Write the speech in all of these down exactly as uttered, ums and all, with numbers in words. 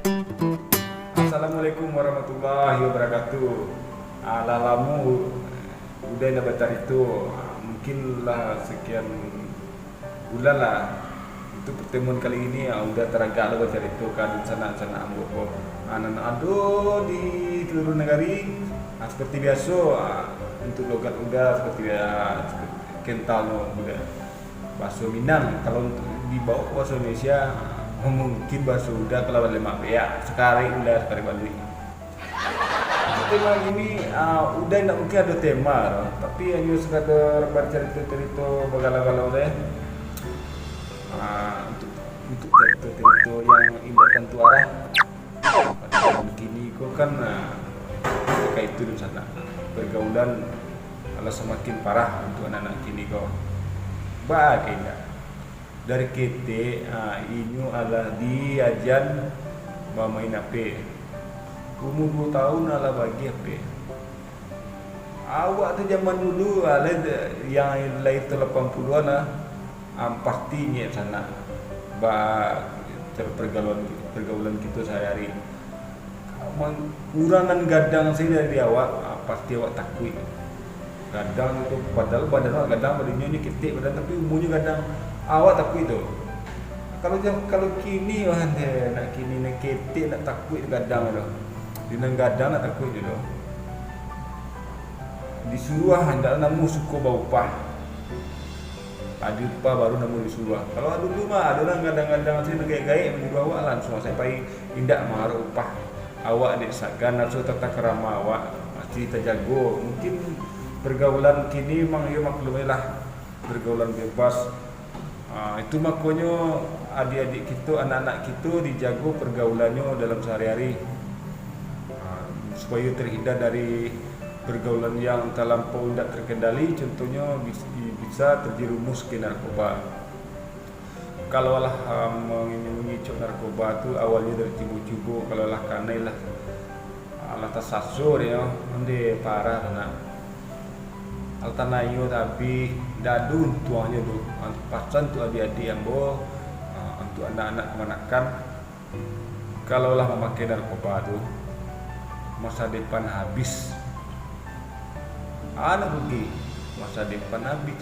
Assalamualaikum warahmatullahi wabarakatuh. Ah, lah lamo Uda indak bacarito. Ah, mungkin lah sekian bulan lah. Untuk pertemuan kali ini, ah, Uda taragak lah bacarito ka dunsanak-sanak ambo ko. Ah, nan ado di seluruh nagari, ah, seperti biaso, ah, untuk logat Uda seperti, ah, kental no Uda. Baso Minang, kalau untuk dibaok ka baso Indonesia, mungkin baso Uda kalawan lemak beak, sakarek Uda, sakarek baluik. Untuk tema kini, ah, Uda indak mungkin ado tema, tapi hanyo sekadar bacarito-carito bagalau-galau sajo. Ah, untuk, untuk carito-carito yang indak tantu arah. Pada zaman kini ko kan, ah, kaitu dunsanak. Pergaulan alah samakin parah untuk anak-anak kini ko. Baa ka indak? Dari ketek, ah, inyo alah diajan bamain H P. Umur duo taun alah bagi H P. Awak tu zaman dulu, ah, lai, yang lahir tahun lapan puluhan lah, am, pasti ingek sanak ba, ter-, pergaulan, pergaulan kito sahari-hari. Man-, urang nan gadang sajo dari awak, ah, pasti awak takuik. Gadang tu, padahal badan awak gadang, badan inyo ni ketek badan, tapi umurnyo gadang. Awak takuik tu. Kalau jam, kalau kini, wah, deh, nak kini ni ketek, nak takuik gadang tu. Di nan gadang nak takuik tu. Disuruah, ndak namuah suko baupah. Ado upah baru namuah disuruah. Kalau dulu mah, ado nan gadang-gadang sajo, nan gaek-gaek manyuruah awak, langsuang sajo pai, indak maarok upah. Awak dek sagan, raso tata krama awak mesti tajago. Mungkin pergaulan kini mang iyo maklum lah, pergaulan bebas. Ah, itu makonyo adiak-adiak kito, anak-anak kito dijago pergaulannyo dalam sahari-hari. Ah, supayo terhindar dari pergaulan yang talampau indak terkendali, contohnyo bis-, bisa terjerumus ke narkoba. Kalau lah, ah, mangi-, mangicok narkoba tu awalnyo dari cubo-cubo, kalau lah kanai lah, ah, lah tasaso dek nyo, ondeh parah tu nak. Alta nayo tabih, dadu untuangnyo tu, an-, pasan tu adiak-adiak ambo, ah, untuak anak-anak kamanakan. Kalau lah mamakai narkoba tu, masa depan habis. Anak rugi, masa depan habis.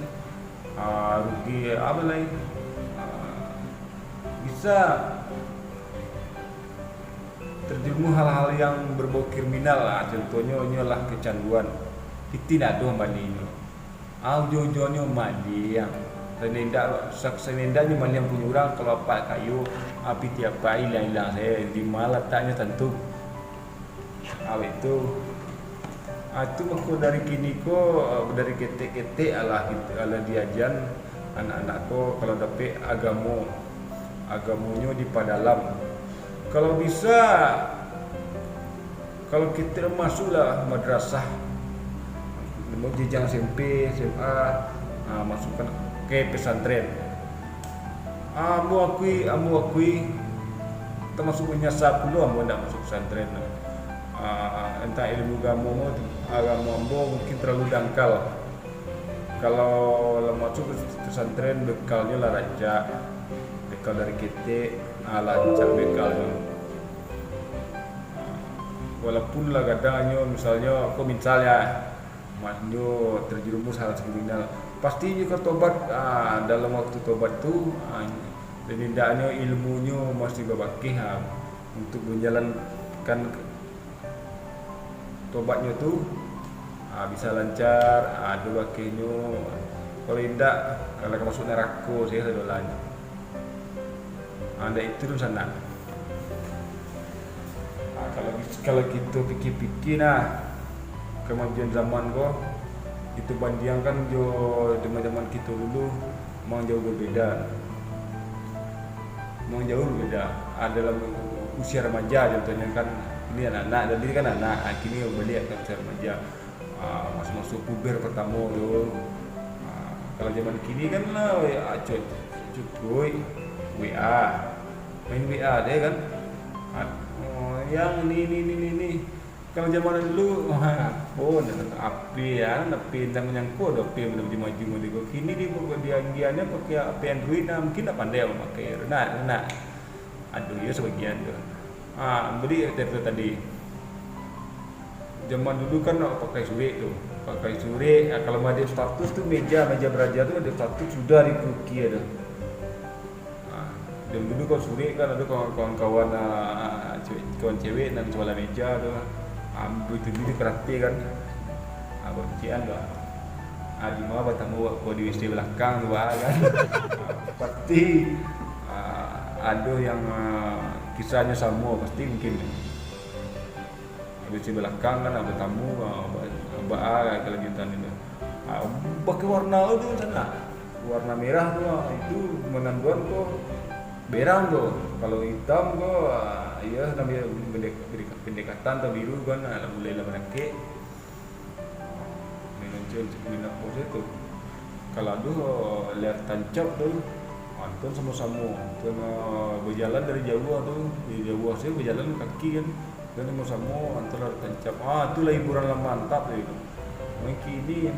Ah, rugi apa lai? Ah, bisa terjerumus hal-hal yang berbau kriminal lah. Contohnyo, inyo lah kecanduan. Pitih ndak ado mambali inyo. Ah, ujuang-ujuangnyo maliang. Sandak, sa-, sandak nyo maliang punyo urang, kalau apak kayo, ah, pitih apak ilang-ilang sajo, di ma lataknyo tantu. Awak itu, ah, itu mako dari kini ko, ah, dari ketek-ketek alah, alah diajan anak-anak ko kalau dapek agamo, agamonyo dipadalam. Kalau bisa, kalau kito masuaklah madrasah, jenjang S M P, S M A, ah, masukkan ke pesantren. Ah, ambo akui, ambo akui, tamasuak manyasa pulo ambo indak masuak pesantren. Ah, entah ilmu agamo, agamo ambo mungkin terlalu dangkal. Kalau lah masuak pesantren, bekalnyo lah rancak, bekal dari ketek, ah, lah rancak bekalnyo. Walaupun lah kadang nyo, misalnyo, ko misal yo, ma-, nyo terjerumus hal kriminal, pasti nyo ka tobat, ah, dalam waktu tobat tu, ah, dan indaknyo ilmunyo masih babakeh, ah, untuk manjalankan tobatnyo tu, ah, bisa lancar, ah, ado bakehnyo. Kalau indak, kalau ka masuak narako sajo sadolahnyo. Ah, ndak itu dunsanak. Ah, kalau, kalau kito pikir-pikir nah, kamajuan zaman ko, kito bandiangkan jo zaman-zaman kito dulu, memang jauh berbeda. Memang jauh berbeda. Ah, dalam usia remaja contohnyo kan, ini anak-anak, tadi kan anak, ah, kini baliak ka usia remaja. Ah, maso-maso puber pertamo tu. Ah, kalau zaman kini kan lah, ah, cu-, cukuik W A. Main W A deh kan. Ah, oh, yang ni, ni, ni, ni, ni. Kalau zaman dulu, wah, apo, H P ya, H P indak manyangko doh H P maju-maju model ko. Kini di, di, diandiannya pakai H P Android, nah, mungkin ndak pandai mamakai. Nah, nah. Ado yo sabagian tu. Ah, bari carito tadi. Zaman dulu kan nak pakai surek tu. Pakai surek, ah, kalau mah ado status tu meja, meja baraja tu ado status sudah diukir tu. Ah, zaman dulu kalau surek kan ado kawan-kawan, ah, cewek, kawan cewek nan sabalah meja tu. Ah, itu dulu karate kan. Ah, bancik-an tu. Ah, di ma batamu, kalau di W C balakang tu, ah, kan. Pasti, ah, ado yang, ah, kisahnyo samo, pasti mungkin. W C balakang kan, ah, batamu, ah, ba-, baa kalanjutan itu. Ah, pakai warna tu sanak. Warna merah tu, ah, itu mananduan ko berang tu. Kalau itam ko, ah, iyo, namonyo pendek-, pendek-, pendekatan atau biru kan, ah, lah mulai lah manakek. Main ancur, main apo sajo tu. Kalau ado, lah tancap tu, ah, tu samo-samo. Tu, ah, bajalan dari jauah tu, dari jauah sajo bajalan kaki kan. Tu samo-samo, ah, tu lah tancap. Ah, tu lah hiburan lah mantap tu. Main kini,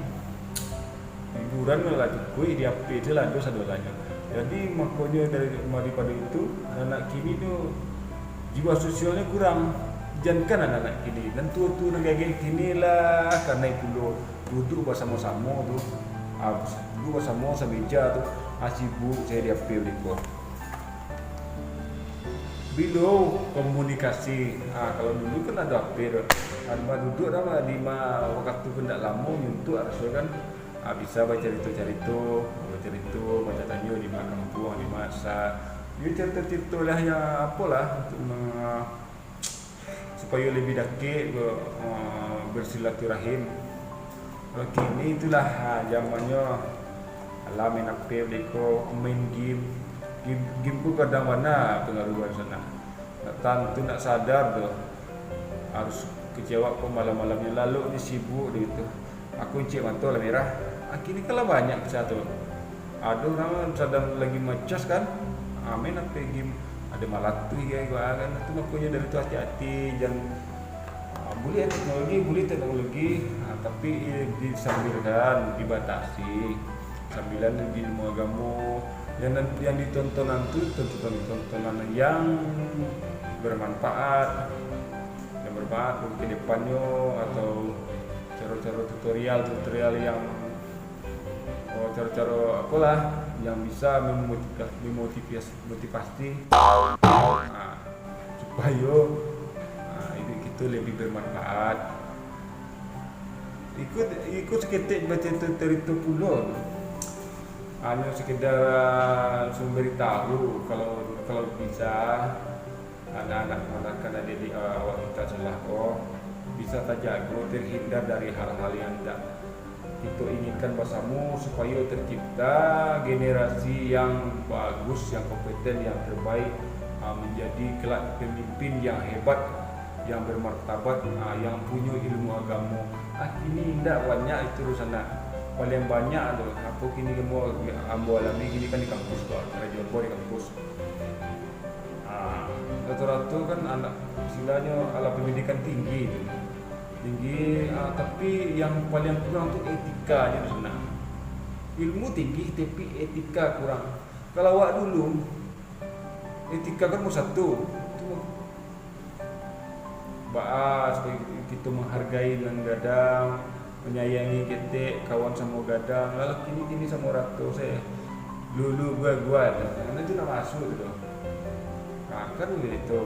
hiburan lah cukuik di H P tu lah, ado sadonyo. Jadi, makonyo dari, daripado itu, anak kini tu jiwa sosialnyo kurang. Jankan anak-anak kini, nan tuo-tuo nan gageh kini lah kanai pulo duduak basamo-samo tu. Ah, duduak basamo sameja tu, ah, sibuk sajo di H P beko. Bilo komunikasi, ah, kalau dulu kan ado H P tu. Ado mah duduak dah mah, di ma wakatu tu ndak lamo nyuntuak raso kan. Ah, bisa bacarito-carito, bacarito, batanyo di ma kampuang, di ma asa. Yo carito-carito lah yang apolah untuk me-, supayo labiah dakek be-, eh, bersilaturahim. Kalau kini itulah, ha, zamannyo, alah main H P beko, main game. Game, game tu gadang bana pangaruah sanak. Nak tantu nak sadar tu, harus kecewa ko malam-malamnyo, lalok ni sibuk dek itu. Aku incik mato lah merah. Ah, kini kan lah banyak kisah tu. Ado urang sadang lagi macas kan, ah, main H P game, ado malatuih gai kan. Tu makonyo dari tu hati-hati, jan, ah, buliah teknologi, buliah teknologi, ah, tapi, eh, disambilkan, dibatasi. Sambilan di ilmu agamo, yang, yang ditontonan tu tontonan-tontonan yang bermanfaat, yang bermanfaat untuk ke depannyo, atau caro-caro tutorial-tutorial yang, oh, caro-caro apolah yang bisa memotiva-, memotivasi, motivasi, ah, supayo, ah, iduik kito labiah bermanfaat. Iko, iko saketek bacarito-carito pulo. Hanyo sekedar, ah, sumbari tahu, kalau, kalau bisa, anak-anak kamanakan adiak-adiak, ah, awak kito salah ko, bisa tajago, terhindar dari hal-hal yang indak kito inginkan basamo, supayo tercipta generasi yang bagus, yang kompeten, yang terbaik, ah, menjadi kelak pemimpin yang hebat, yang bermartabat, ah, yang punyo ilmu agamo. Ah, kini indak banyak itu tu sanak. Paliang banyak tu, apo kini ambo, ambo alami kini kan di kampus tu, karajo ambo di kampus. Ah, rato-rato kan anak istilahnya alah pendidikan tinggi tu. Tinggi, ah, tapi yang paliang kurang tu etika je tu sanak. Ilmu tinggi tapi etika kurang. Kalau awak dulu, etika kan nomor satu. Tu baa supayo kito manghargai nan gadang, manyayangi ketek, kawan samo gadang, kalau kini-kini samo rato sajo. Lulu gua-gua tu. Karano tu nak masuk tu. Nah, kan begitu.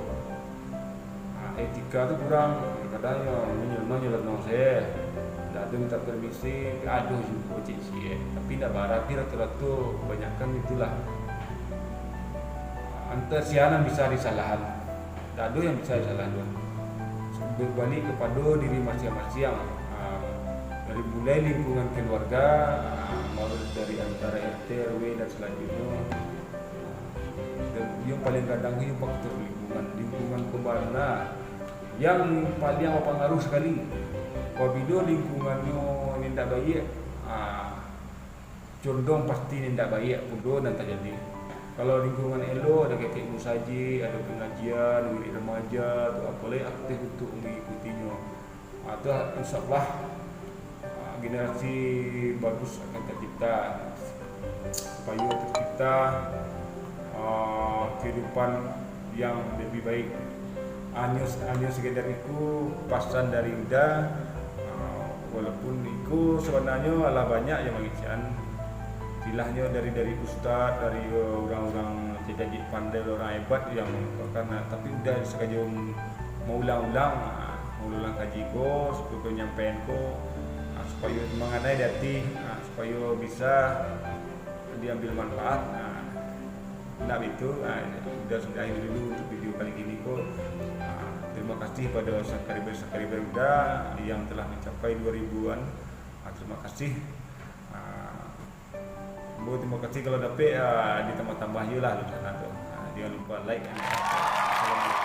Nah, etika tu kurang. Kadang yo manyo-, manyo lah nong sajo. Dak ado minta permisi, ado jugo cik ciek. Tapi ndak barati rato-rato, kebanyakan itulah. Antah sia nan bisa disalahan. Dak ado yang bisa salah doh. Berbalik kepada diri masing-masing. Ah, dari mulai lingkungan keluarga, ah, mulai dari antara R T, R W dan selanjutnya. Dan yang paling gadang tu yang faktor lingkungan. Lingkungan kemana yang paling berpengaruh sekali. Apabila lingkungannyo indak baik, ah, condong pasti indak baiak pulo nan tajadi. Kalau lingkungan elok, ado ketek musajik, ado pengajian, wirid remaja, tu apo lai aktif untuk mangikutinyo. Ah, tu insya Allah, ah, generasi bagus akan tercipta, supayo tercipta, ah, kehidupan yang lebih baik. Hanyo, hanyo sakadar iko pasan dari Uda, ah, walaupun iko sabananyo alah banyak yang mangecekan, istilahnyo dari, dari ustad, dari, eh, urang-urang cacacik pandai, urang hebat yang mangecekan, ah, tapi Uda sakajo maulang-ulang, ah, maulang-ulang kaji ko, supayo manyampaikan ko, ah, supayo manganai di ati, ah, supayo bisa diambil manfaat. Nah, nak itu, nah, Uda sudahi dulu untuk video kali ini ko. Nah, terima kasih pada subscriber-subscriber Uda yang telah mencapai dua ribuan. Nah, terima kasih. Nah, Bo, terima kasih, kalau dapek, ah, ditambah-tambah je lah, Lun, sana tu. Nah, jangan lupa like. Assalamualaikum.